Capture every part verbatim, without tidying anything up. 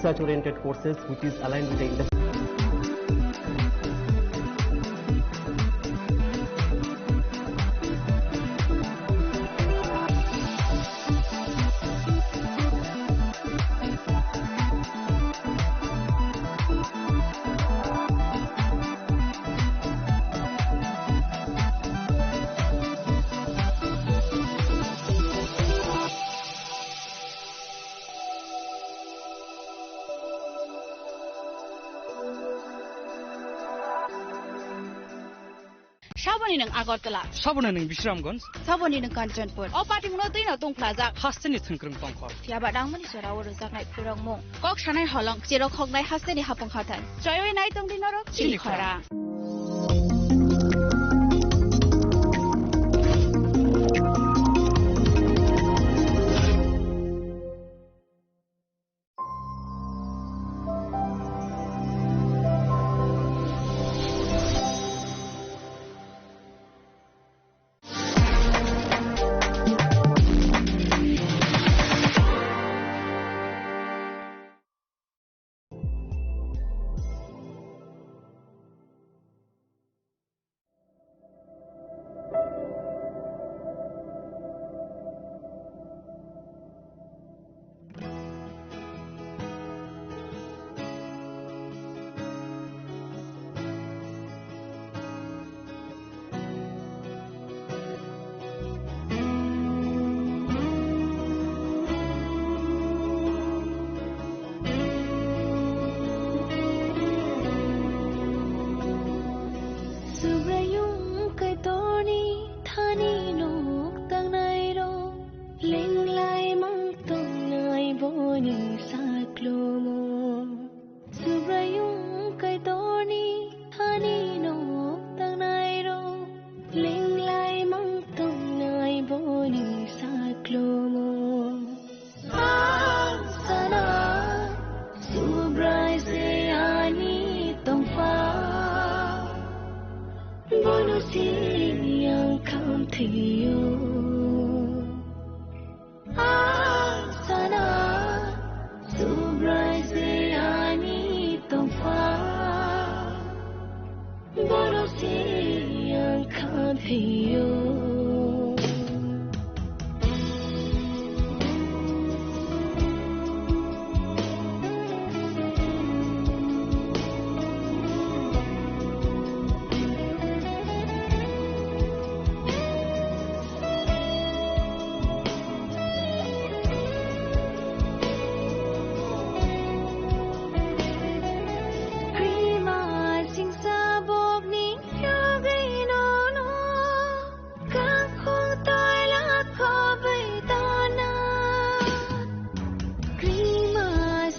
research-oriented courses which is aligned with the industry. Saboni nwng Agartala. Saboni nwng Bisramganj. Saboni nwng Kanchanpur. O patimungno twino tungphlajak. Hasteni thwngkwrwng tongkhor. Phiya ba nangmani jora o rwjaknai phwrwngmung. Kok sanai holong, cherok hoknai hasteni hapung hathai. Choiwi nai tongdi norok chini chini khorang. Subraiyung Kaitorni thani nok tangnai rok, lenglai mang tongnai boni saklomo. Subraiyung Kaitorni thani nok tangnai rok, lenglai mang tongnai boni saklomo. Ang sana Subrai se ani tongpha, bono sini ang khamthio. Ang sana Subrai se ani tongpha, bono sini ang khamthio. Krima singsa bokni yagwi nono, kangkung toila khobwi tona. Krima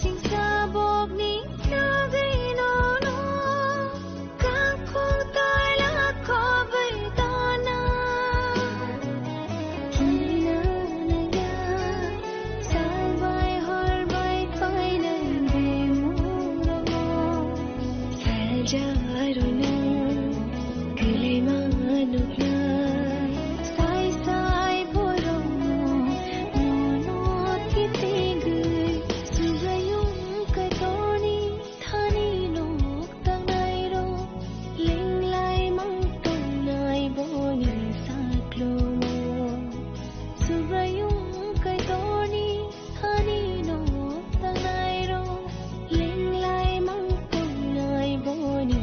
singsa bokni yagwi nono, kangkung toila khobwi tona. Kina nangya, salbai horbai painai bemuramo. Salja aruna, kwlwima nuknai. Sai sai borokno, monot kitingwi. Subraiyung Kaitorni thani nok tangnai rok, lenglai mang tongnai boni saklomo. Subraiyung Kaitorni thani nok tangnai rok, lenglai mang tongnai boni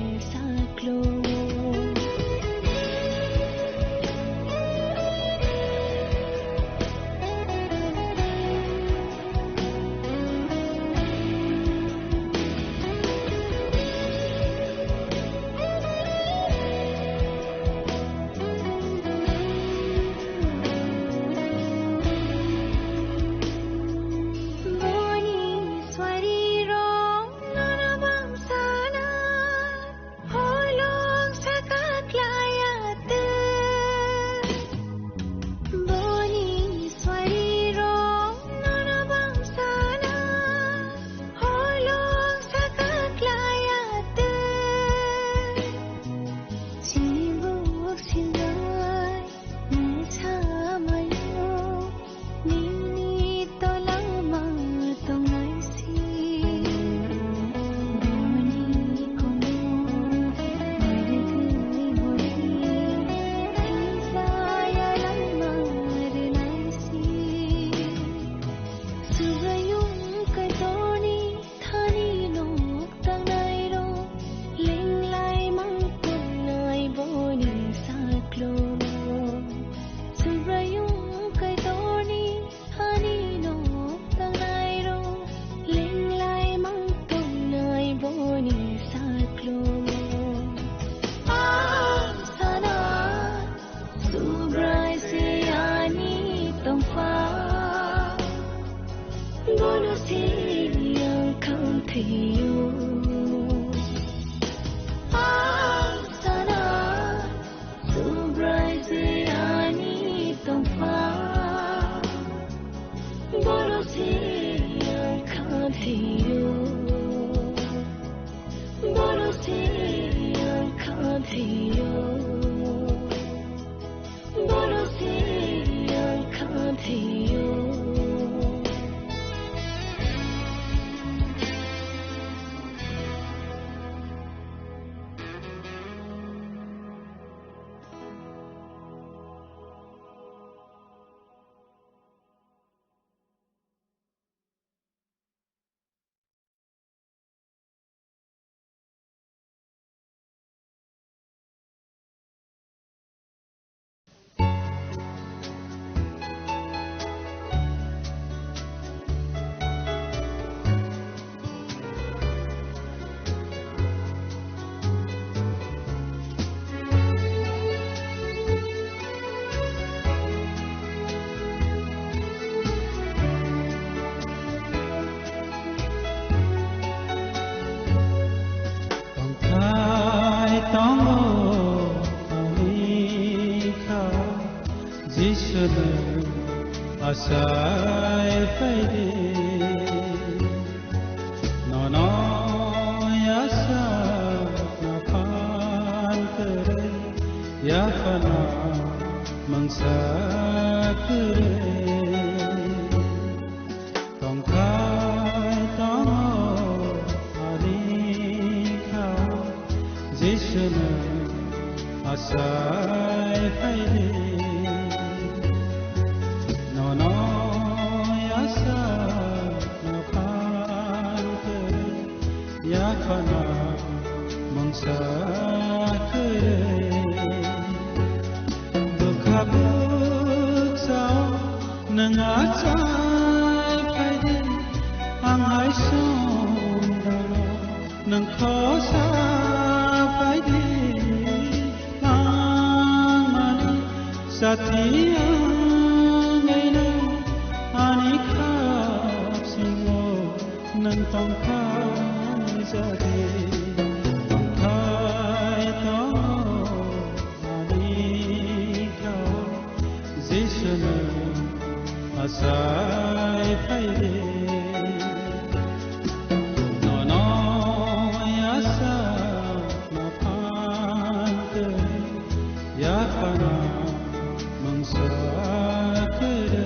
Asai phaidi, nono yasa na phan kwrwi, yaphana mungsa kwrwi. Tongthai tongo ani kha, Jisunu asai phaidi. Nono yasa na phan kwrwi, yaphana mungsa kwrwi. Bwkha bwksa o nwng achai phaidi, ang hai songdalo nwng khosa phaidi. Langmani sati ang eno ani khap singo nwng tongthai jadi, tongthai tongo ani kha, Jisunu asai phaidi. Nono yasa na phan kwrwi, yaphana mungsa kwrwi.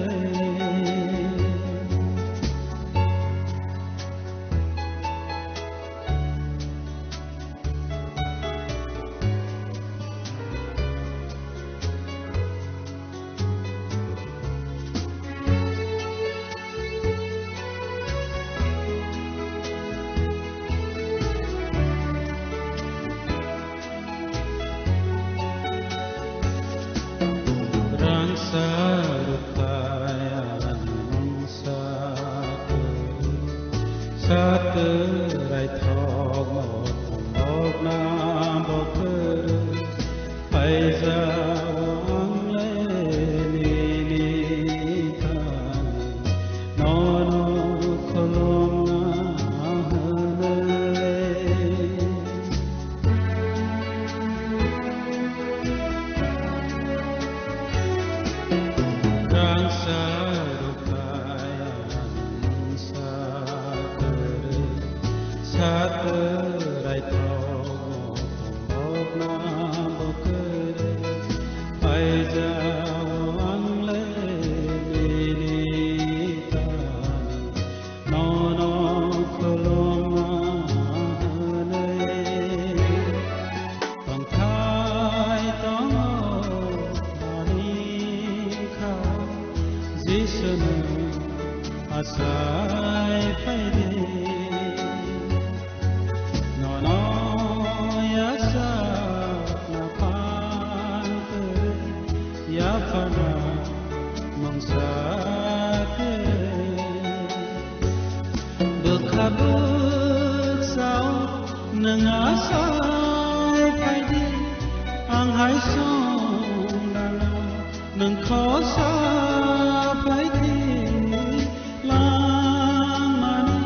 Rangsa rwkha ani mungsa kwrwi, satwk raithok mothom bokna bo kwrwi, phaijao ang le nini thani, nono khulumna hwnwi. Rangsa rwkha ani mungsa kwrwi, satwk raithok mothom bokna bo kwrwi, phaijao ang le nini thani, nono khulumna hwnwi. Tongthai tongo ani kha, Jisunu asai phaidi. Nono yasa na phan kwrwi, yaphana mungsa kwrwi. Bwkha bwksa o nwng asai phaidi, ang hai songdalo nwng khosa phaidi. Langmani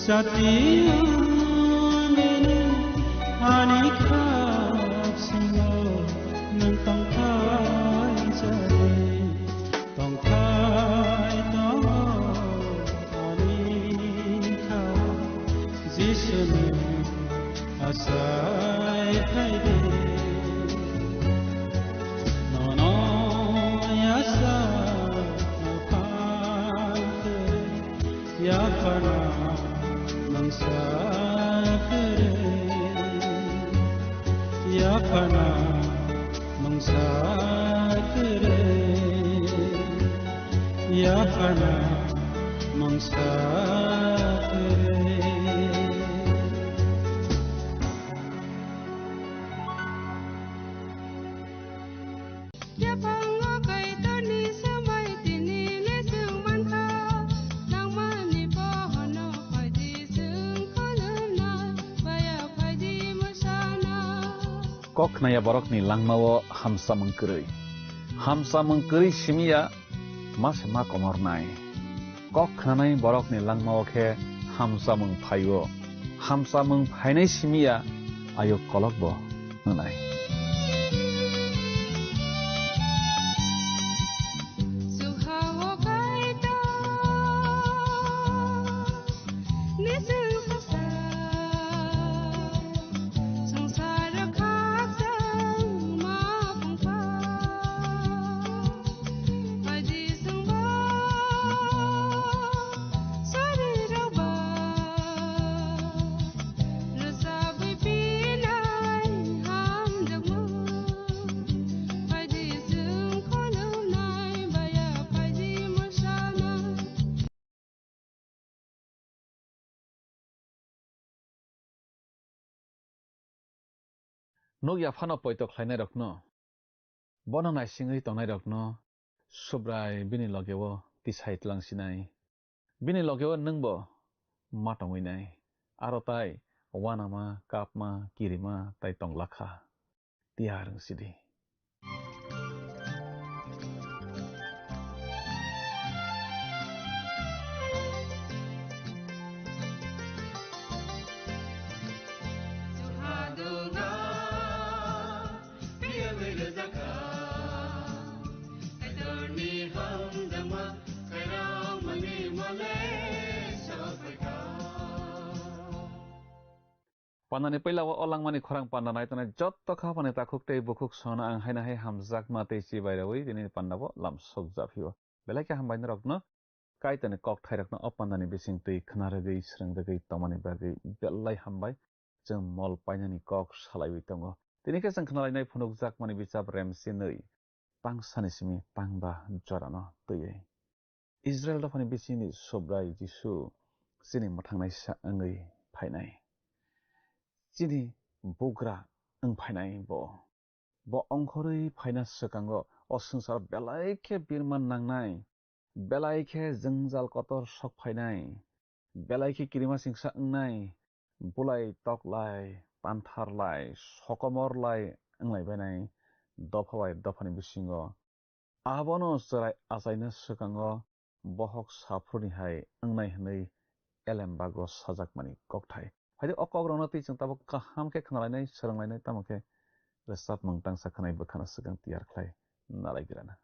sati ang eno ani khap singo nwng tongthai jadi. Tongthai tongo ani kha, Jisunu asai phaidi. Nono yasa na phan kwrwi, yaphana mungsa kwrwi, yaphana mungsa kwrwi, yaphana mungsa kwrwi. Yaphango Kaitorni swmai tini le chwng mankha, nangmani bohono phaidi chwng khulumna, baya phaidi mwsana. Kok khnaya borokni langmao hamsamung kwrwi. Hamsamung kwrwi simi ya ma se ma komornai. Kok khnanai borokni langmao khe hamsamung phaio. Hamsamung phainai simi ya ayuk kolokbo wngnai. Nukya phano poito khlainairokno, bono naisingwi tongnairokno Subrai bini logeo tisai tlangsinai. Bini logeo nwngbo ma tongwinai. Aro tai uanama, kapma, kirima tai tonglakha. Tiyar wngsidi. Pandani puila o langmani khorang panda nai tongnai jotto kha phani takhuk tei bukhuk songno ang haino hai hamjakma tei chibai rwi tini pandabo lam sokjak phio. Belai khe hambai norokno Kaitorni kokthairokno o pandani bising twi khna rwgwi, srwng rwgwi tongmani bagwi belai hambai. Chwng mol painani kok salaiwi tongo. Tini khe chwng khnalainai phunukjakmani bichap Remsi nwi, tangsani simi tangba jorano twiwi. Israel dophani bisingni Subrai Jisu chini mwthangnaisa wngwi phainai. Chini bugra wng phainai bo. Bo ongkhorwi phaina swkango o swngcharo belai khe birman nangnai, belai khe jwngjal kotor sok phainai, belai khe kirima singsa wngnai, bulai toklai, pantharlai, sokomorlai wnglai bainai dopha bai dophani bisingo. Abono chwrai achaina swkango bohok saphurni hai wngnai hwnwi elembago sajakmani kokthai. Phaidi o kokrokno twi chwng tabuk kaham khe khnalainai, swrwnglainai, tamo khe rwchapmung tangsa khwnai bwkhano swkang tiyar khlai nalaigrana.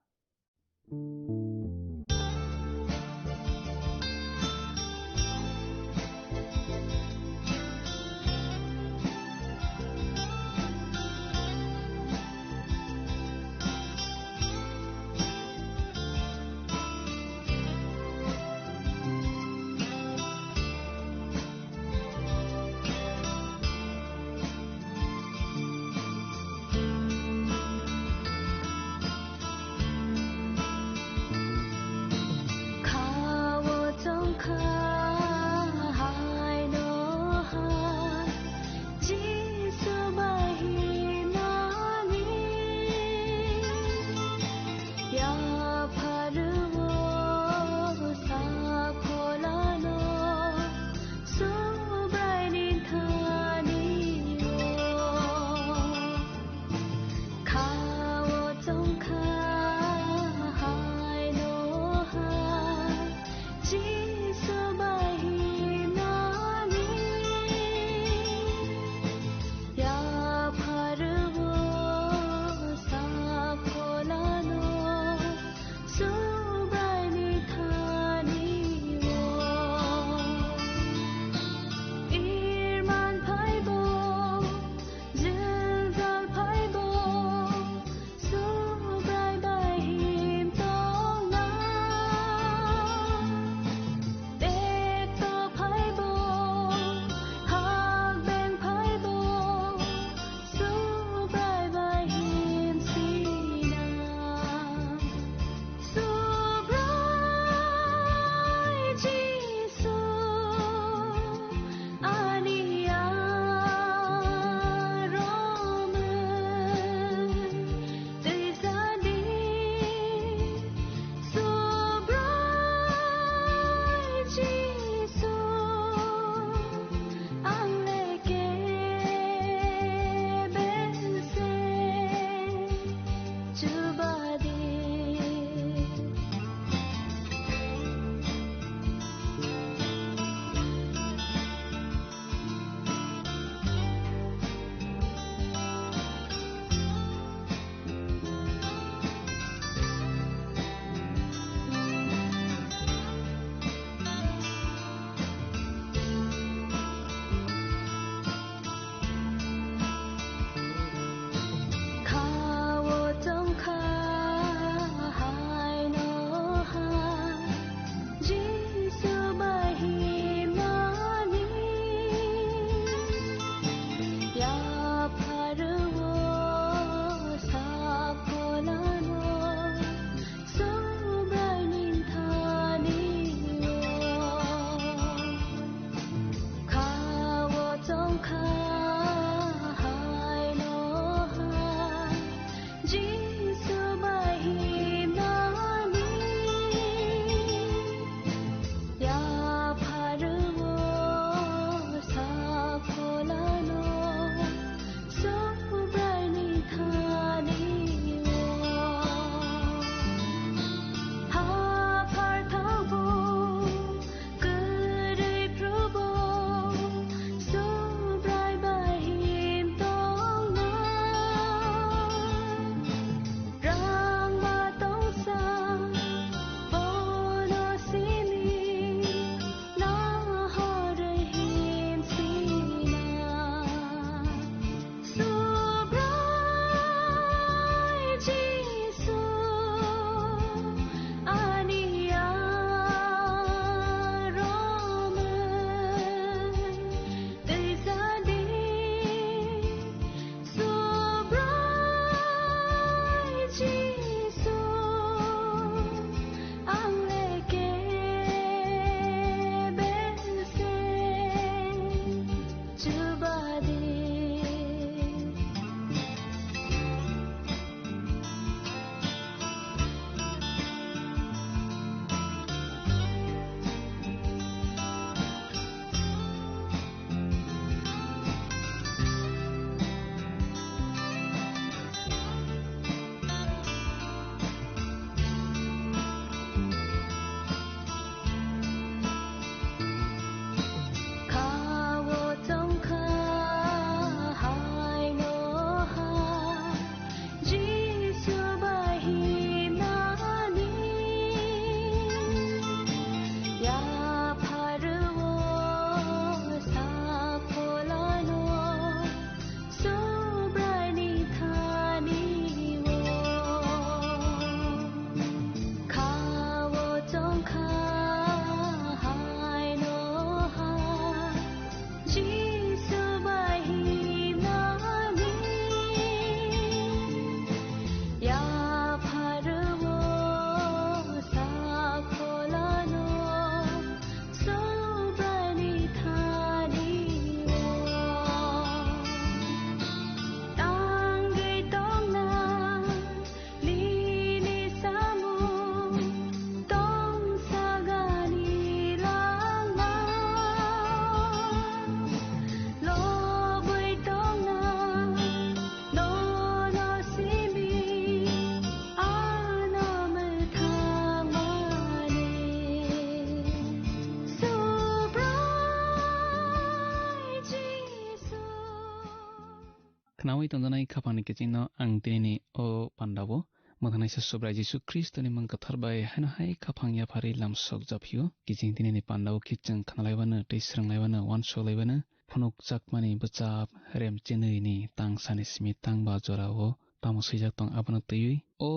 Khnaui tongjanai khaphangni kichingno ang tinini o pandao mwthangnaisa Subrai Jisu Khristoni mung kwthar bai haino hai khaphang yapharwi lamsok japhio. Kiching tinini pandao khichwng khnalaiwano tei swrwnglaiwano uansuk laiwano phunukjakmani bwchap rem chinwi ni tang sani simi tang ba jorao tamo swijak tong abono twiwi o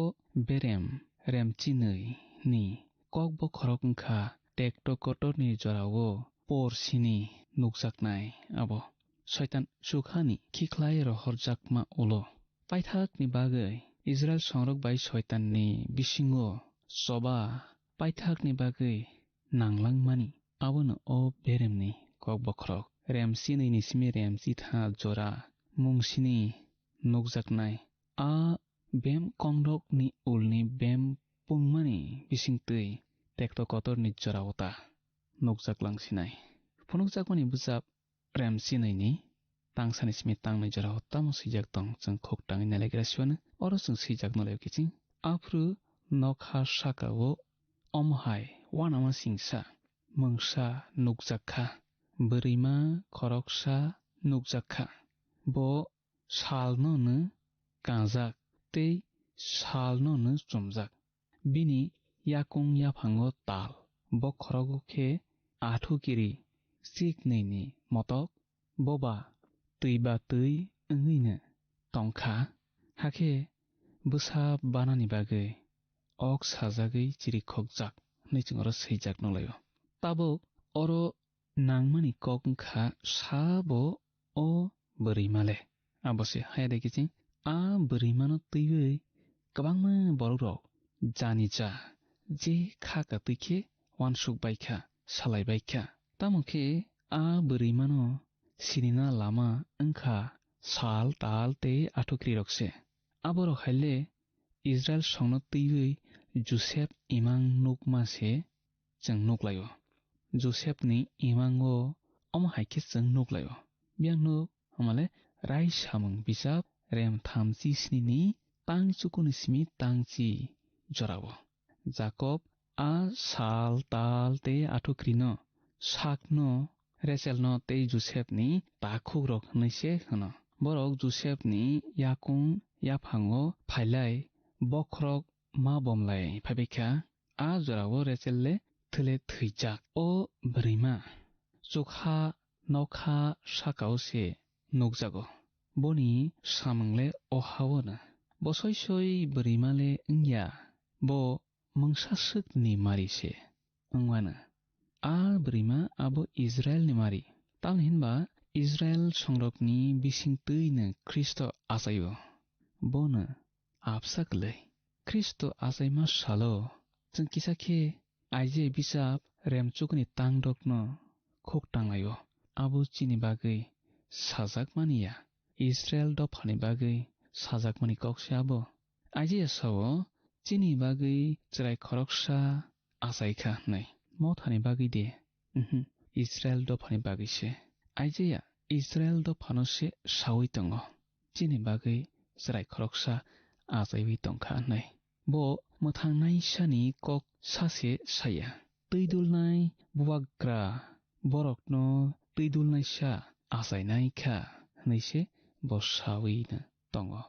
berem rem chinwi ni kok bokhorok wngkha tekto kotorni jorao por sini nukjaknai abo. Soitan chukhani khikhlai rohorjakma ulo. Paithakni bagwi Israel songrok bai Soitanni bisingo choba paithakni bagwi nanglangmani abono o beremni kok bokhorok. Rem sinwi ni simi rem chitha jora mung sini nukjaknai. A bem kongrokni ulni bem pungmani bisingtwi tekto kotorni jorao ta nukjak langsinai. Phunukjakmani bwchap rem sinwi ni tang sani simi tangnwi jorao tamo swijak tong chwng khuk tangwi nailaikra siwano oro chwng swijak nolaio kiching. Aphuru nokha sakao omo hai uanama singsa mungsa nukjak kha, bwrwima khoroksa nukjak kha. Bo salno no kanjak tei salno no chumjak. Bini yakung yaphango tal, bokhorogo khe athukiri chiknwini motok, boba twi ba twi wngwino tongkha, hakhe bwsa banani bagwi ok sajagwi chirikhokjak, hwnwi chwng oro swijak nukhlaio. Tabuk oro nangmani kok wngkha sabo o bwrwima le. Abo se haya de kiching a bwrwimano twiwi kwbangma borokrok jani ja je kha kwtwi khe uansuk bai kha, salai bai kha. Tamo khe a bwrwimano sinina lama wngkha sal, tal tei athukrirok se. Aborok hai le Israel songno twiwi Josep imang nukma se chwng nuklaio. Josepni imango omo hai khe chwng nuklaio. Biyang nuk, hwnmale rai samung bijap rem thamchi sini ni tang chukuni simi tangchi jorao. Jakob a sal, tal tei athukrino sakno Rechelno tei Josepni takhukrok hwnwi se hwno. Borok Josepni yakung yaphango phailai bokhorok ma bomlai phaibaikha. A jorao Rachel le thwile thwijak. O bwrwima chukha nokha sakao se nukjago. Boni samung le o ha-o no. Bo soi soi bwrwima le wngya. Bo mungsa swkni mari se wngmano. A bwrwima abo Israelni mari. Tamni hinba Israel songrokni bisingtwi no Khristo achaio. Bono absa kwlwi. Khristo achaima salo chwng kisa khe Isaiah bisap remchukni tangdokno khuk tanglaio. Abo chini bagwi sajakmani ya, Israel dophani bagwi sajakmani kok se abo. Isaiah sao, "Chini bagwi chwrai khoroksa achaikha," hwnwi. Mothani bagwi de? Uhmm, Israel dophani bagwi se. Isaiah Israel dophano se saui tongo, "Chini bagwi chwrai khoroksa achaiwi tongkha," hwnwi. Bo mwthangnaisani kok sa se saya. Twidulnai bubagra borokno twidulnaisa achainai kha hwnwi se bo saui no tongo.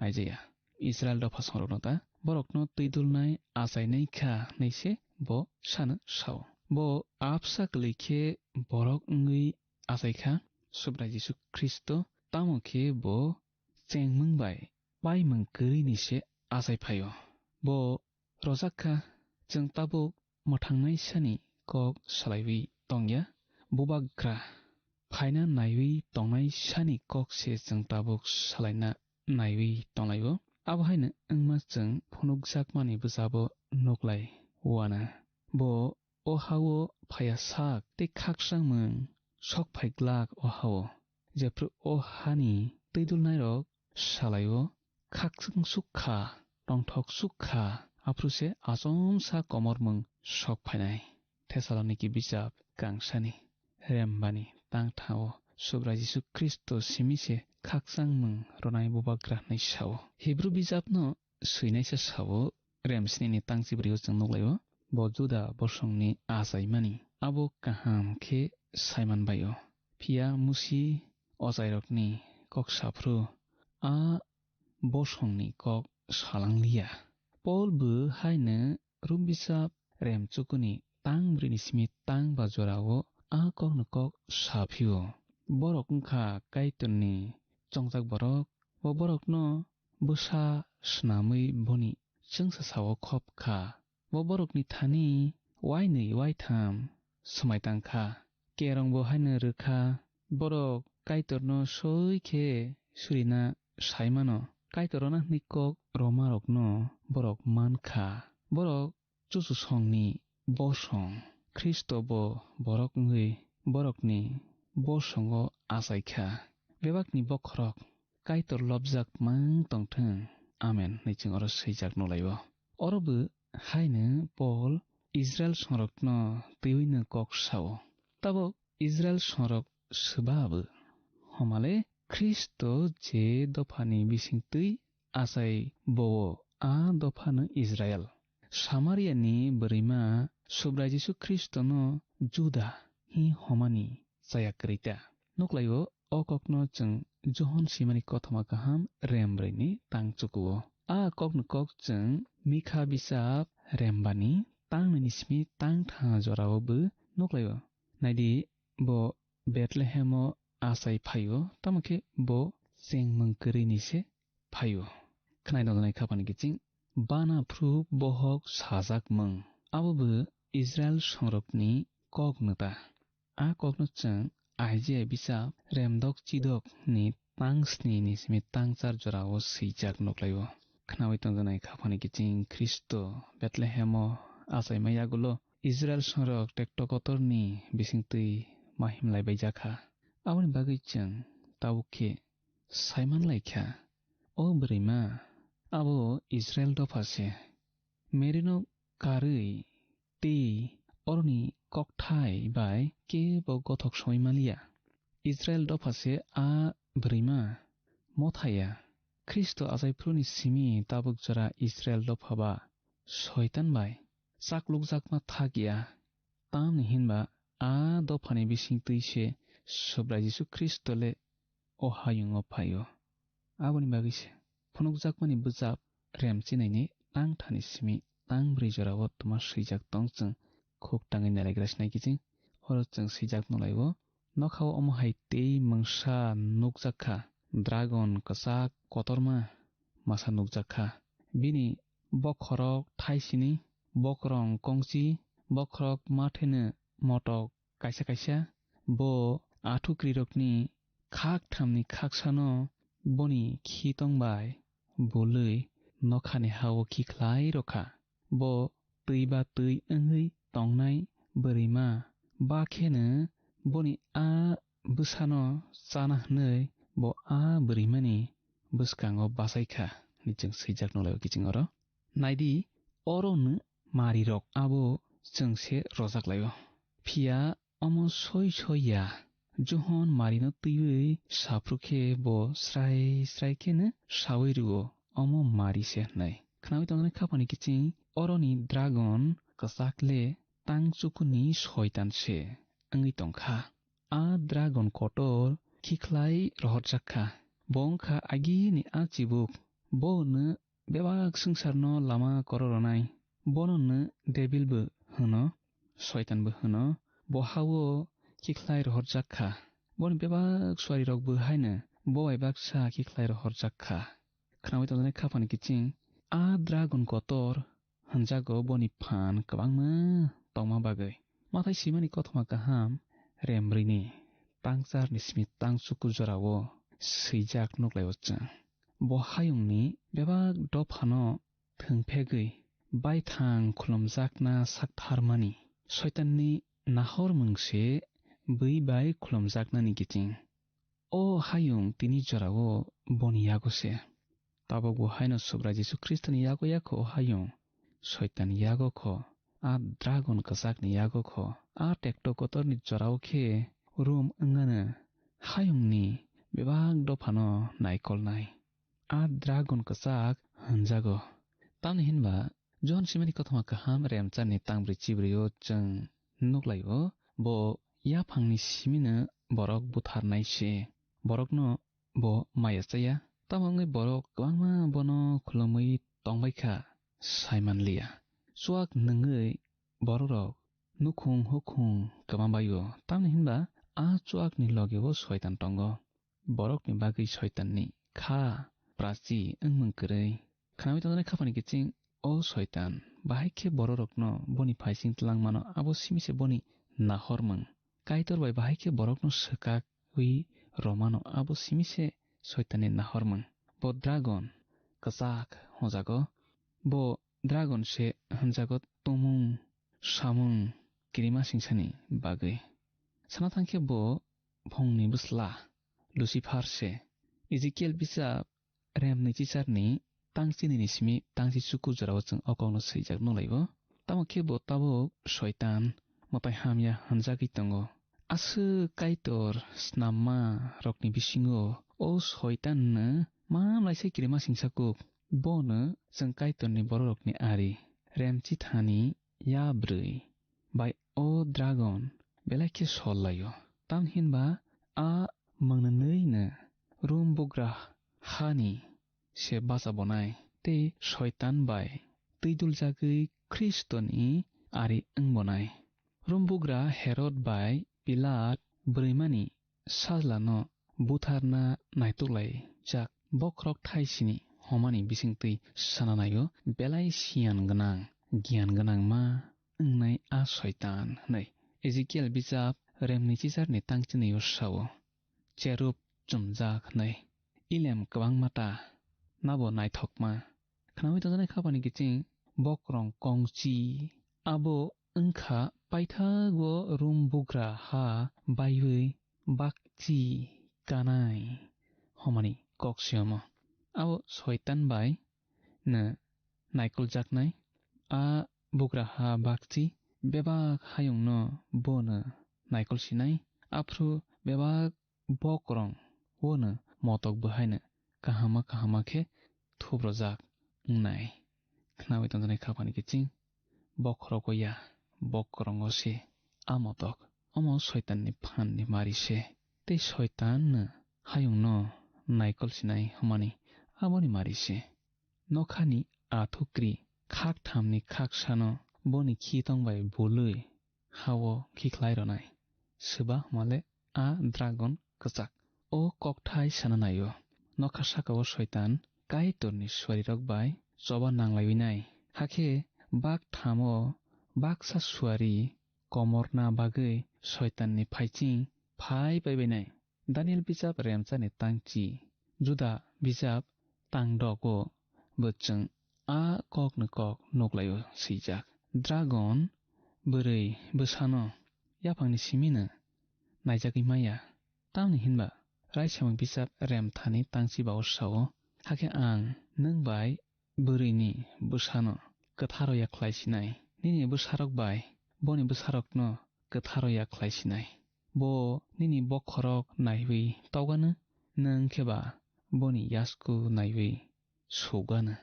Isaiah Israel dopha songrokno ta borokno twidulnai achainai kha hwnwi se bo sano sao. Bo absa kwlwi khe borok wngwi achai kha, Subrai Jisu Khristo, tamo khe bo chengmung bai paimung kwrwini se achai phaio. Bo rojak kha, chwng tabuk mwthangnaisani kok salaiwi tongya. Bubagra phaina naiwi tongnaisani kok se chwng tabuk salaina naiwi tonglaio. Abo haino wngma chwng phunukjakmani bwchabo nuklai uana. Bo o ha-o phaiya sak tei khakchangmung sok phai glak o ha-o. Jephru o hani twidulnairok salai-o, khakchang suk kha, tongthok suk kha, aphru se achomsa komormung sok phainai. Thessaloniki bijap kangsani rembani tangtha-o Subrai Jisu Khristo simi se khakchangmung rwnai bubagra hwnwi sao. Hibru bijapno swinaisa sao, rem snini tang chibrwi-o chwng nuklaio, bo Juda bosongni achaimani abo kaham khe saiman bai-o. Phiya Musi ochairokni kok saphru a bosongni kok salangliya. Paul bo haino Rom bisap remchukuni tang bwrwini simi tang ba jorao a kokno kok saphio. Borok wngkha Kaitorni chongjak borok, bo borokno bwsa snamwi boni chwngsa sao khop kha. Bo borokni thani wainwi waitham swmai tang kha. Kerongbo haino rwkha, borok Kaitorno soi khe surina sai mano. Kaitor rwna hwnwi kok rwmarokno borok man kha. Borok chuchusongni bosong. Khristo bo borok wngwi borokni bosongo achai kha. Bebakni bokhorok Kaitor lobjak mang tongthwng. Amen hwnwi chwng oro swijak nukhlaio. Oro bo haino Paul Israel songrokno twiwino kok sao. Tabuk Israel songrok swba bo. Homale Khristo je dophani bisingtwi achai bo-o, a dophano Israel. Samariani bwrwima Subrai Jisu Khristono Juda hi homani chaya kwrwi ta. Nuklaio, o kokno chwng Johon simani kothoma kaham rem brwini tang chukuo. A kokni kok chwng Mikha bisap rembani tang nini simi tang tha jorao bo nuklaio. Naidi, bo Bethlehemo achai phaio, tamo khe bo chengmung kwrwini se phaio. Khwnai tongjaknai khapani kiching, bana phru bohok sajak mung. Abo bo Israel songrokni kok nota. A kokno chwng Isaiah bisap remdok chidok ni tang sni ni simi tang char jorao swijak nuklaio. Khnaui tongjaknai khapani kiching Khristo Bethlehemo achaima yagulo Israel songrok tekto kotorni bisingtwi ma himlai bai jakha. Aboni bagwi chwng tabuk khe sai manlai kha, o bwrwima abo Israel dopha se. Merino karwi tei oroni kokthai bai kebo gothok soi manliya. Israel dopha se a bwrwima mothaya. Khristo achaiphuruni simi tabuk jora Israel dopha ba Soitan bai chaklukjakma thak ya. Tamni hinba a dophani bisingtwi se Subrai Jisu Khristo le o hayungo phaio. Aboni bagwi se phunukjakmani bwchap rem chinaini tang thani simi tang brwi jorao twma swijak tong chwng khuk tangwi nailagra sinai kiching. Oro chwng swijak nulaio. Nokhao omo hai tei mungsa nukjak kha, dragon kwchak kotorma masa nukjak kha. Bini bokhorok thaisini, bokrong kongchi, bokhorok matheno motok kaisa kaisa. Bo athukrirokni khak thamni khaksano boni khitong bai bulwi nokhani hao khikhlai rokha. Bo twi ba twi wngwi tongnai bwrwima, ba kheno boni a bwsano chana hwnwi bo a bwrwimani bwskango bachai kha, hwnwi chwng swijak nulaio kiching oro. Naidi, oro no marirok abo chwng se rojak laio. Phiya omo soi soi ya. Johon marino twiwi saphru khe bo srai srai kheno saui rwo, omo mari se hwnwi. Khnaui tongjaknai khapani kiching, oroni dragon kwchak le tang chukuni soitan se wngwi tong kha. A dragon kotor khikhlai rohorjak kha. Bo wng kha agini a chibuk. Bo hwno bebak swngcharno lama kororonai. Bono hwno Debil bo hwno, Soitan bo hwno. Bo ha-o khikhlai rohorjak kha. Boni bebak suarirok bo haino bo bai baksa khikhlai rohorjak kha. Khnaui tongjaknai khapani kiching, a dragon kotor hwnjago boni phan kwbangma tongma bagwi. Mathai swimani kothoma kaham rembrwini tangcharni simi tangchuku jorao swijak nuklaio chwng. Bo hayungni bebak dophano thwngphegwi baithang khulumjakna saktharmani. Soitanni nahormung se bui bai khulumjaknani kiching. O hayung tini jorao boni yago se. Tabukbo haino Subrai Jisu Khristoni yago ya kho o hayung. Soitan yago kho, a dragon kwchakni yago kho, a tekto kotorni jorao khe rum wngano hayungni bebak dophano naikolnai. A dragon kwchak hwnjago. Tamni hinba Johon simani kothoma kaham remcharni tangbrwi chibrio chwng nuklaio, bo yaphangni simino borok butharnai se. Borokno bo maya chaya, Tamo wngwi borok kwbangma bono khulumwi tongbai kha, sai man liya. Chuak nwngwi bororok nukhung hukhung kwma bai-o, tamni hinba a chuakni loge-o Soitan tongo. Borokni bagwi Soitanni kha prachi wngmung kwrwi. Khnawi tongjaknai khapani kiching, o Soitan, bahai khe bororokno boni phaising tlangmano abo simi se boni nahormung. Kaitor bai bahai khe borokno swkakwi romano abo simi se Soitanni nahormung. Bo dragon kwchak hwnjago. Bo dragon se hwnjago tumung samung kirima singsani bagwi. Sana thangkhe bo phongni bwsla Lucifer se. Ezekiel bisap rem nwichicharni tang chinini simi tang chi chuku jorao chwng o kokno swijak nukhlaibo. Tamo khe bo tabuk Soitan mwtai hamya hwnjagwi tongo. Aswk Kaitor snamma rokni bisingo o Soitanno ma mlaisa kirima singsa kuk. Bono chwng Kaitorni bororokni ari rem chithani ya bwrwi bai o dragon belai khe sol laio. Tamni hinba a mwngnwino Rum bugra hani se bacha bonai tei Soitan bai twiduljagwi Khristoni ari wng bonai. Rum bugra Herod bai Pilat bwrwimani sajlano butharna naituklaijak bokhorok thaisini homani bisingtwi sana naio, belai siyan gwnang, giyan gwnangma wngnai a Soitan hwnwi. Ezekiel bijap remni chichar ni tang chini o sao, cherub chumjak hwnwi. Ilem kwbangma ta, nabo naithokma. Khnaui tongjaknai khapani kiching bokrong kongchi. Abo wngkha paithago rum bugra ha baiwi bakchi kanai homani kok siyomo. Abo Soitan bai no naikoljaknai. A bugra ha bakchi bebak hayungno bono naikol sinai. Aphuru bebak bokrong wono motok bwhaino kahama kahama khe thubrojak wngnai. Khnaui tongjaknai khapani kiching bokhorogo ya, bokrongo se a motok. Omo Soitanni phanni mari se. Tei Soitanno hayungno naikol sinai hwnmani aboni mari se. Nokhani athukri khak thamni khaksano boni khitong bai bului hao khikhlai ronai. Swba hwnmale a dragon kwchak. O kokthai sana naio. Nokha sakao Soitan Kaitorni suarirok bai choba nanglaiwi nai. Hakhe bak thamo baksa suari komorna bagwi Soitanni phaiching phai paibai nai. Daniel bijap remchani tangchi, Juda bijap tangdogo bo chwng a kokni kok nuklaio swijak. Dragon bwrwi bwsano yaphangni simino naijagwi maya. Tamni hinba Raisamung bijap remthani tangchi bao sao, hakhe ang nwng bai bwrwini bwsano kwtharo ya khlai sinai. Nini bwsarok bai boni bwsarokno kwtharo ya khlai sinai. Bo nini bokhorok naiwi togano, nwng khe ba boni yasku naiwi sugano.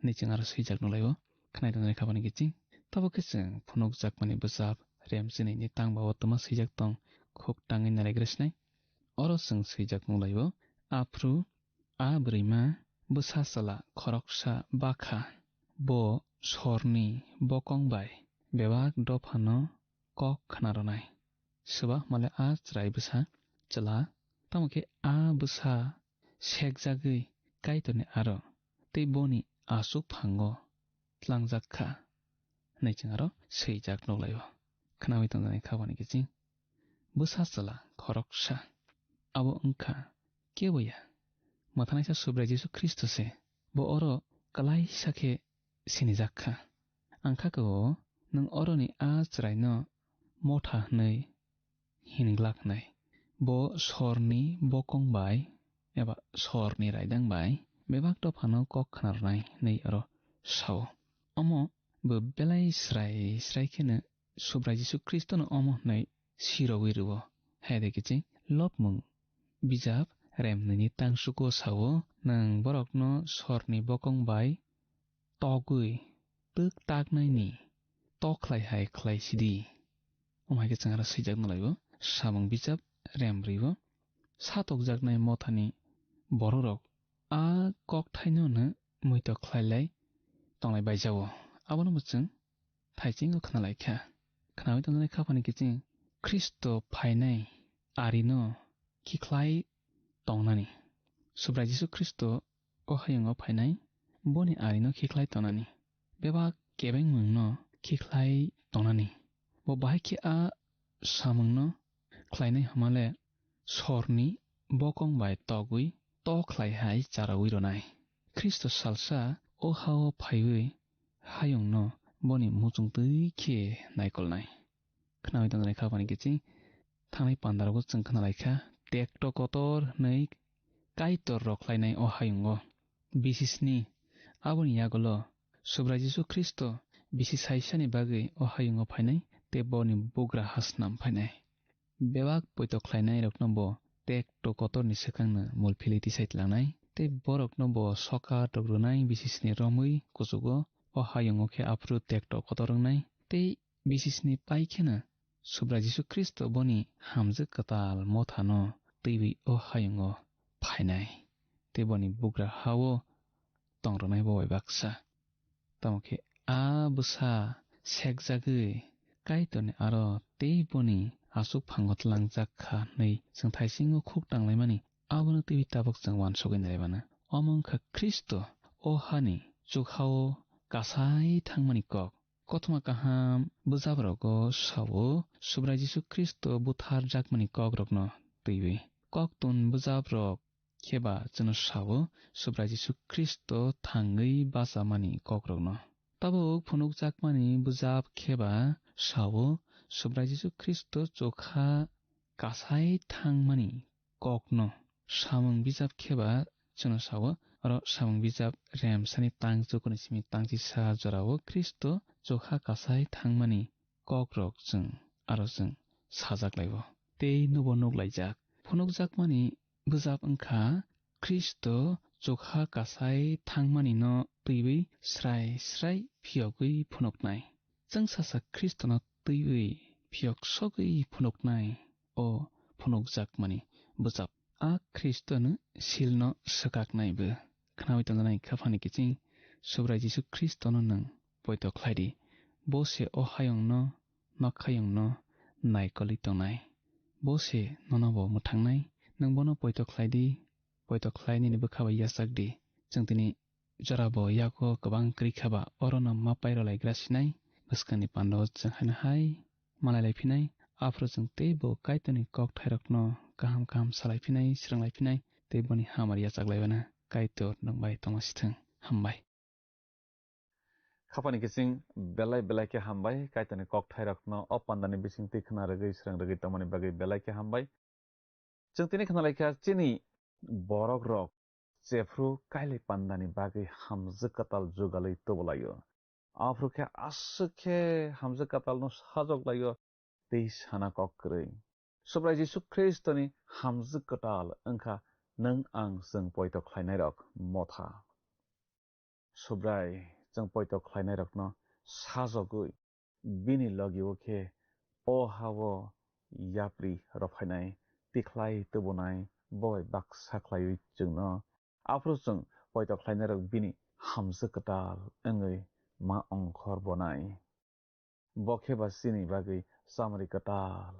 Ni chwng aro swijak nukhlaio, khnai tongnai khabani kiching. Tabuk khe chwng phunukjakmani bwchap rem chinini tang bao twma swijak tong, khuk tangwi nalaigra sinai. Oro chwng swijak nukhlaio, aphuru a bwrwima bwsa chwla khoroksa bakha. Bo sorni bokong bai bebak dophano kok khna rwnai. Swba hwnmale a chwrai bwsa chwla, tamo khe a bwsa sekjagwi Kaitorni aro tei boni aswk phango tlangjak kha hwnwi chwng aro swijak nukhlaio. Khnaui tongjaknai khabani kiching bwsa chwla khoroksa. Abo wngkha kebo ya, mwthanaisa Subrai Jisu Khristo se. Bo oro kwlaisa khe sinijak kha. Ang kha-o, nwng oroni a chwraino motha hwnwi hin glak hnai. Bo sorni bokong bai eba sorni raidang bai bebak dophano kok khna rwnai hwnwi aro sao. Omo bo belai srai srai kheno Subrai Jisu Khristono omo hwnwi sirogwi rwo. Hai de kiching Lobmung bijap rem nini tangsuko sao, nwng borokno sorni bokong bai togwi twk taknaini tokhlai hai khlai sidi. Omo hai khe chwng aro swijak nukhlaio, samung bijap rem rwo. Satokjaknai mothani bororok a kokthaino no muitok khlailai tonglai baijao. Abono bo chwng thaisingo khnalaikha. Khnaui tongjaknai khaphani kiching Khristo phainai arino khikhlai tongnani. Subrai Jisu Khristo o hayungo phainai boni arino khikhlai tongnani. Bebak kebengmungno khikhlai tongnani. Bo bahai khe a samungno khlainai hwnmale sorni bokong bai togwi to khlai hai charaui rwnai. Khristo salsa o hao phaiwi hayungno boni muchungtwi khe naikolnai. Khnaui tongjaknai khaphani kiching thangnai pandarogo chwng khnalaikha, tekto kotor hwnwi Kaitor rok khlainai o hayungo. Bisisni aboni yagulo Subrai Jisu Khristo bisi saisani bagwi o hayungo phainai tei boni bugra ha snam phainai. Bebak poito khlainairokno bo tekto kotorni swkangno mul philwi tisai tlangnai tei borokno bo sokat rok rwnai bisisni romwi kuchugo o hayungo khe aphuru tekto kotor wngnai tei bisisni pai kheno Subrai Jisu Khristo boni hamjwk kwtal mothano twiwi o hayungo phainai tei boni bugra hao tong rwnai bo bai baksa. Tamo khe a bwsa sekjagwi Kaitorni aro tei boni aswk phango tlangjak kha hwnwi chwng thaisingo khuk tanglaimani abono twiwi tabuk chwng uansugwi nailaimano. Omo wngkha Khristo o hani chukhao kasai thangmani kok. Kothoma kaham bwjaprogo sao Subrai Jisu Khristo butharjakmani kokrokno twiwi. Koktun bwjaprok kheba chwngno sao Subrai Jisu Khristo thangwi bachamani kokrokno. Tabuk phunukjakmani bwjap kheba sao Subrai Jisu Khristo chokha kasai thangmani kokno. Samung bijap kheba chwngno sao, oro samung bijap remsani tang chukuni simi tangchisa jorao Khristo chokha kasai thangmani kokrok chwng aro chwng sajak laibo. Tei nubo nuk laijak. Phunukjakmani bwjap wngkha Khristo chokha kasai thangmani no twiwi srai srai phiyogwi phunuknai. Chwng sasa Khristono twiwi phiyok sogwi phunuknai o phunukjakmani bwjap. A Khristono silno swkaknai bo. Khnaui tongjaknai khaphani kiching Subrai Jisu Khristono nwng poito khlai di. Bo se o hayungno, nokhayungno naikolwi tongnai. Bo se nono bo mwthangnai. Nwng bono poito khlai di, poito khlai nini bwkha bai yachak di. Chwng tini jorabo yago kwbang kwrwi kha ba, orono ma pai rwlaigra sinai, bwskangni pandao chwng haino hai malai lai phinai, aphuru chwng teibo Kaitorni kokthairokno kaham kaham salai phinai, swrwng lai phinai, tei boni hamari yachak lai bana. Kaitor nwng bai tongma sithwng. Hambai. Khapani kiching belai belai khe hambai, Kaitorni kokthairokno o pandani bisingtwi khna rwgwi swrwng rwgwi tongmani bagwi belai khe hambai. Chwng tini khna lai kha chini borok rok jephru kailai pandani bagwi hamjwk kwtal jugalwi tubulaio. Aphuru khe aswk khe hamjwk kwtalno sajok laio tei sana kok kwrwi. Subrai Jisu Khristoni hamjwk kwtal wngkha nwng ang chwng poito khlainairok motha. Subrai chwng poito khlainairokno sajogwi bini logio khe o ha-o yapri rwphainai, tikhlai tubunai, bo bai baksa khlaiwi chwngno. Aphuru chwng poito khlainairok bini hamjwk kwtal wngwi ma ongkhor bonai. Bo khe ba chini bagwi chamri kwtal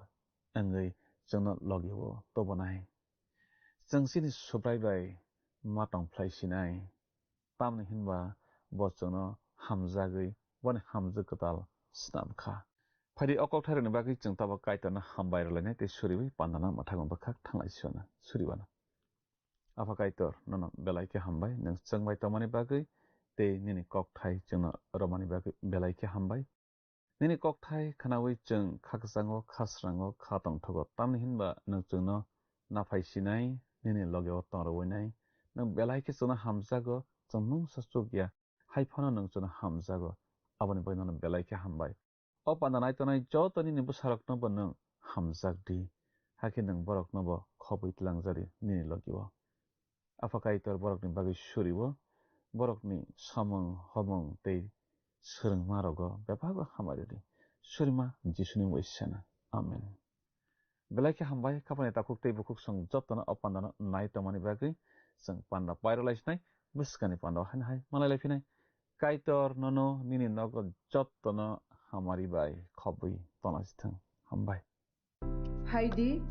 wngwi chwngno logio tubunai. Chwng chini Subrai bai ma tongphlai sinai. Tamni hinba bo chwngno hamjagwi boni hamjwk kwtal snam kha. Phaidi o kokthairokni bagwi chwng tabuk Kaitorno hambai rwlainai tei suriwi pandana mwthangwi bwkhak thanglai siyana suriwano. Apha Kaitor, nono belai khe hambai, nwng chwng bai tongmani bagwi tei nini kokthai chwngno romani bagwi belai khe hambai. Nini kokthai khnaui chwng khakchango, khasrango, kha tongthogo, tamni hinba nwng chwngno naphai sinai, nini logeo tong rwinai. Nwng belai khe chwngno hamjago, chwng mungsa chukya, hai phano nwng chwngno hamjago, aboni bagwi nono belai khe hambai. O panda nai tongnai joto nini bwsarokno bo nwng hamjak di, hakhe nwng borokno bo khobwi tlangjak di nini logi-o. Apha Kaitor borokni bagwi suri-o, borokni samung homung tei swrwngma rogo bebak hamari di. Surima Jisuni mwisana. Amen. Belai khe hambai, khapani takhuk tei bukhuk song jotono o pandano nai tongmani bagwi. chwng panda pairwlai sinai, bwskangni panda o haino hai malailai phinai. Kaitor nono nini nogo jottono hamari bai khobwi tona sithwng. Hambai. Phaidi,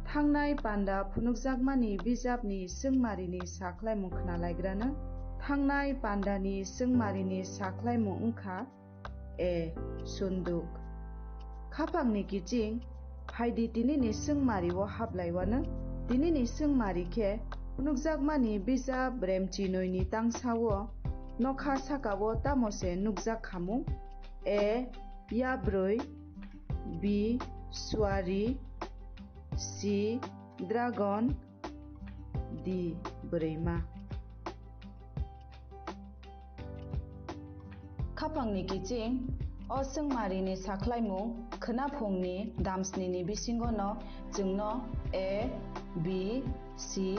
thangnai panda phunukjakmani bijapni swngmarini sakhlaimung khnalaigrano. Thangnai pandani swngmarini sakhlaimung wngkha A. Sunduk. Khapangni kiching, phaidi tinini swngmari o hablaiwano. Tinini swngmari khe phunukjakmani bijap Remchinoini tangsao nokha sakao tamo se nukjak khamung? A. Yabrwi. B. Suari. C. Dragon. D. Bwrwima. Khapangni kiching, o swngmarini sakhlaimung khwnaphungni damsnini bisingono chwngno A, B, C,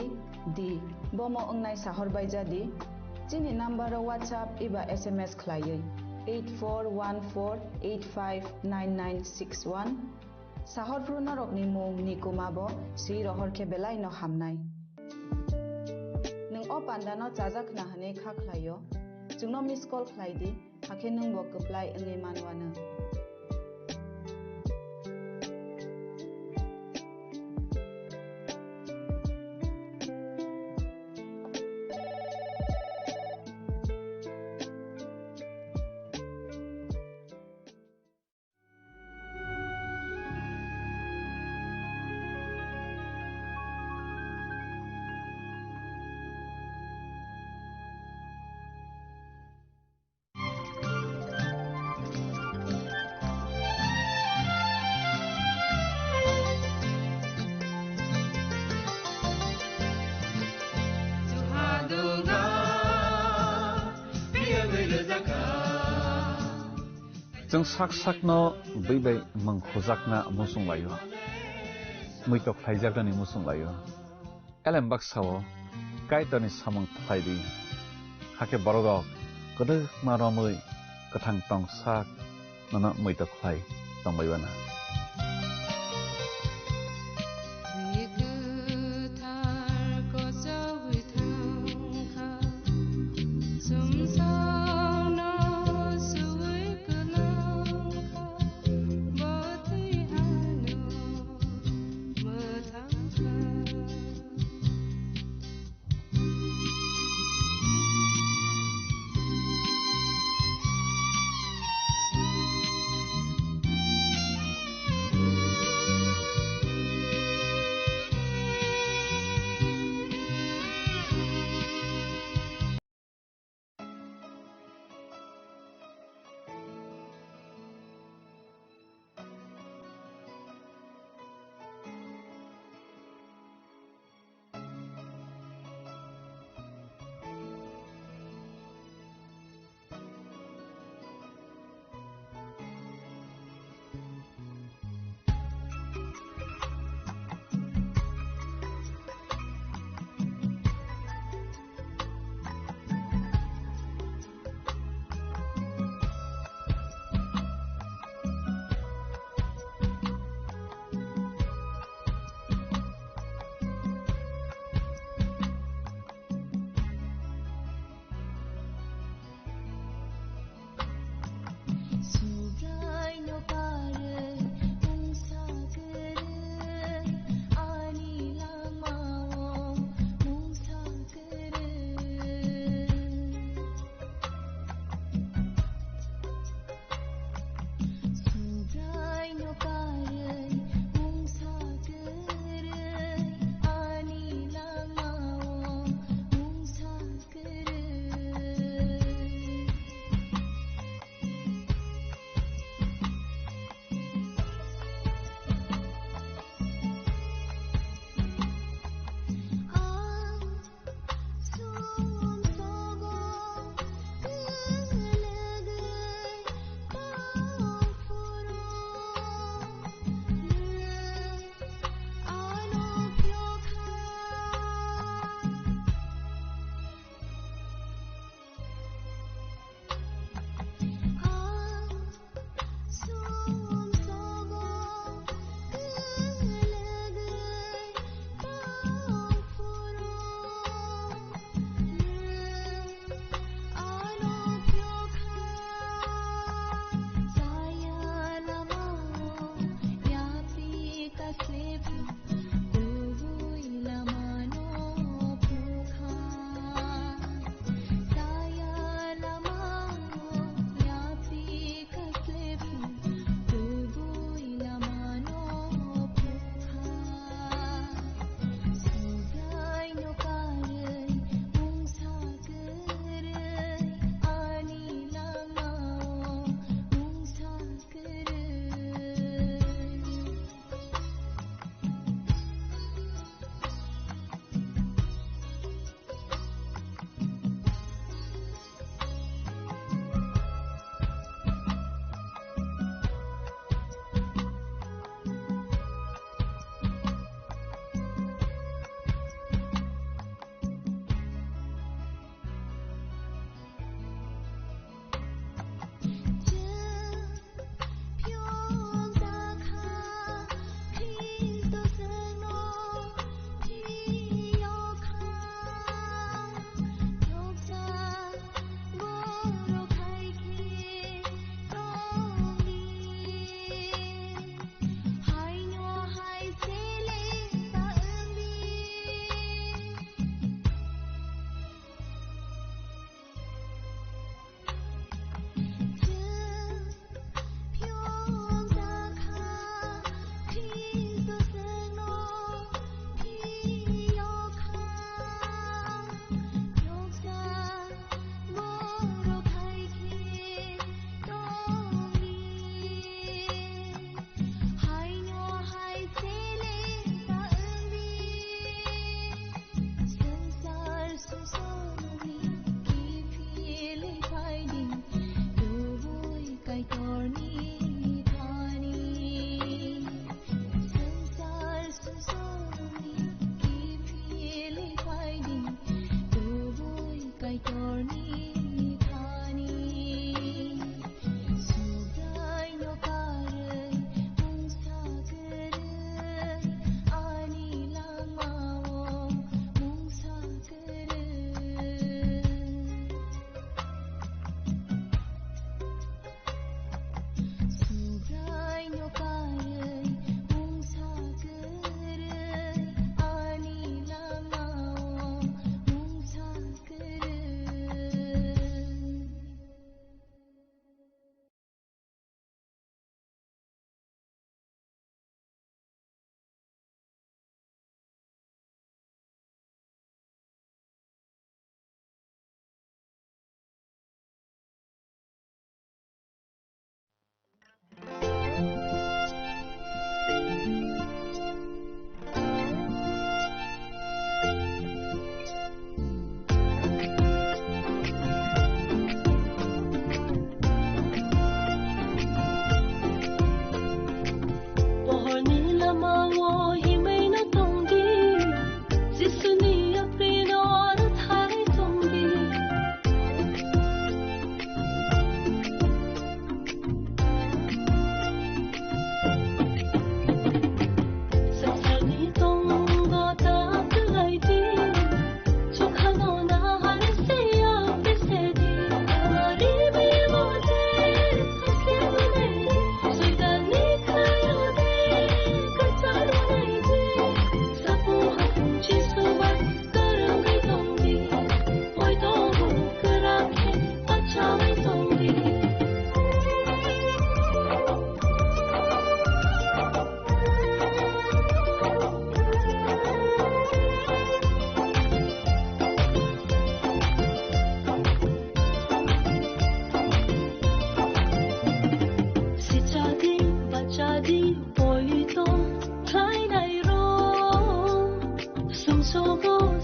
D bomo wngnai sahor baijadi. Chini number o WhatsApp eba S M S khlaiwi eight four one four eight five nine nine six one. Sahorphru norokni mung ni kuma bo swi rohor khe belai no hamnai. Nwng o panda no chajak khna hwnwi kha khlaio, chwngno miss call khlai di, hakhe nwng bo kwplai wngwi manwano. Chwng sak sakno bwi bai mung khujakna muchung laio, muitok khlaijaknani muchung laio. Elem baksa-o Kaitorni samung khlai di, hakhe borok rok kwdwkma romwi kwthang tong sak nono muitok khlai tongbai uanw.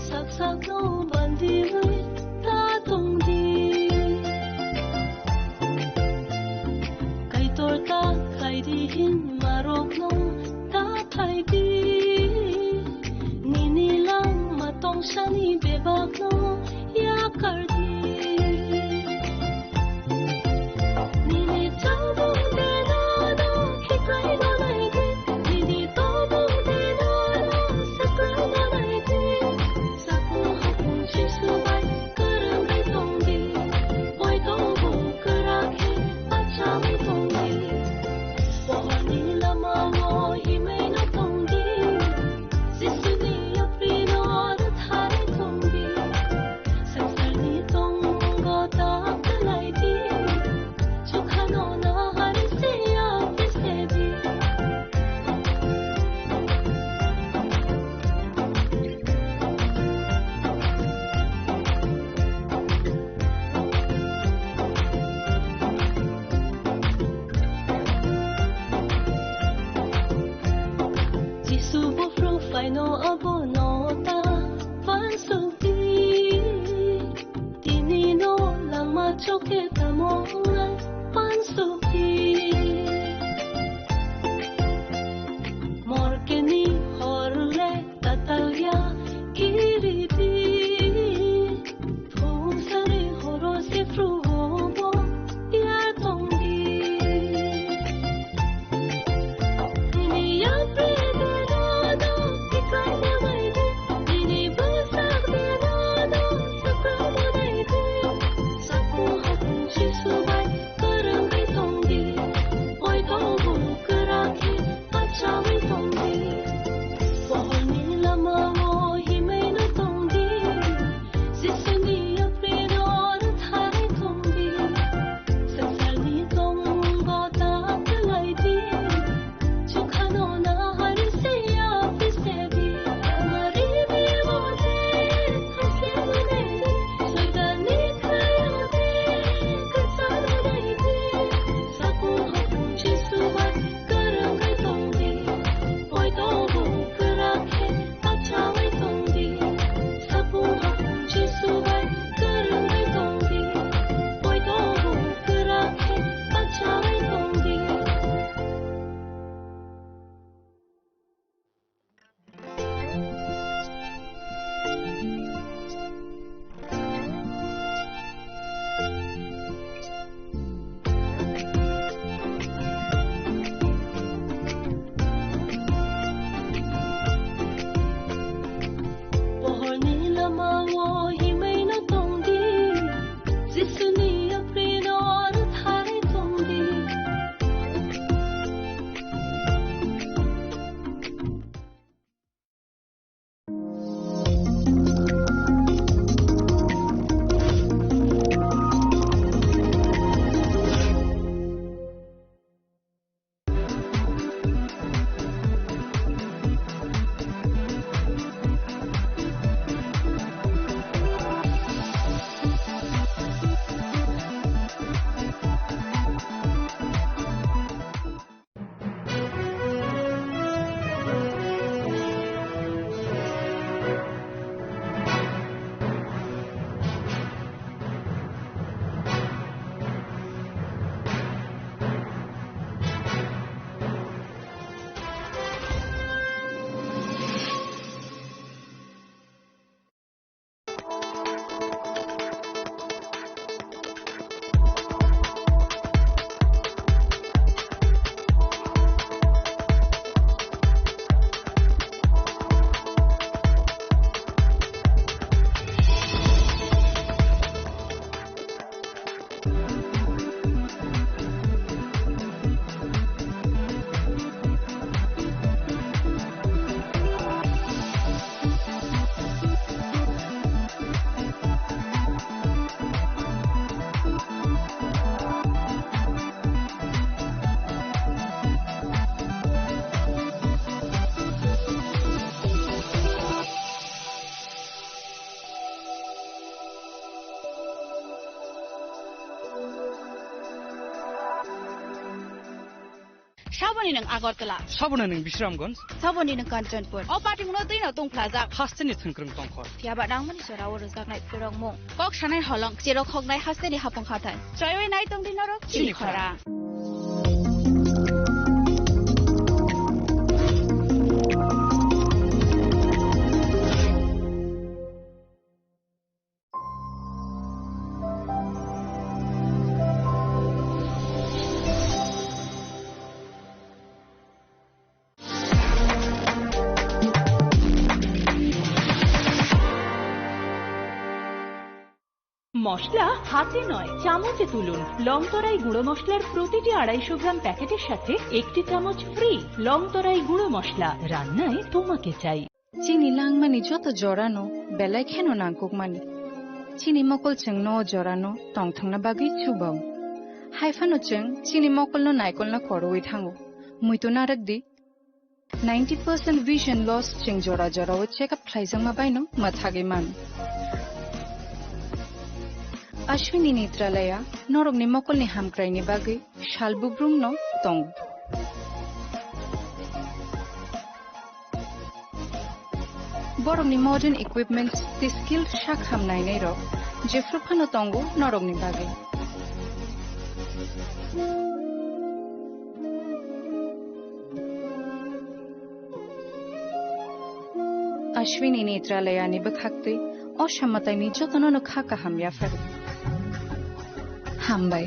Sak sakno bandiwi ta tongdi. Kaitor ta khaidi hin marokno ta khaidi. Nini langma tongsani bebakno yakardi. Nini tabuk deno no hikai no naidi. Nini tabuk deno no sakai no naidi. Sakno hapung Jisu bai kwrwngwi tongdi. Boi tongo kwrak khe bachaui tongdi. Pohorni lamao himwi no tongdi. Jisuni yaprino rwthai tongdi. Swngcharni Saboni nwng Agartala. Saboni nwng Bisramganj. Saboni nwng Kanchanpur. O patimungno twino tungphlajak. Hasteni thwngkwrwng tongkhor. Phiyaba nangmani jorao rwjaknai phwrwngmung. Kok sanai holong, cherok hoknai hasteni hapung hathai. Choiwi nai tongdi norok chini khorang. মশলা হাতে নয়, চামচে তুলুন। লং তরাই গুঁড়ো মশলার প্রতিটি আড়াইশো গ্রাম প্যাকেটের সাথে একটি চামচ ফ্রি। লং তরাই গুঁড়ো মশলা, রান্নায় তোমাকে চাই। Chini langmani joto jorano belai kheno nangkukmani. Chini mokol chwngno o jorano tongthokna bagwi chubao. Haiphano chwng chini mokolno naikolna korwi thango. Muitu narwkdi, ninety percent vision loss chwng jora jorao check up khlaijakma baino mwthagwi mano. Ashwini Netralaya norokni mokolni hamkraini bagwi sal bubrumno tongo. Borokni modern equipments tei skilled sak ham nainairok jephru phano tongo norokni bagwi. Ashwini Netralayani bwkhaktwi o samataini jotono no kha kaham yaphar. Hambai.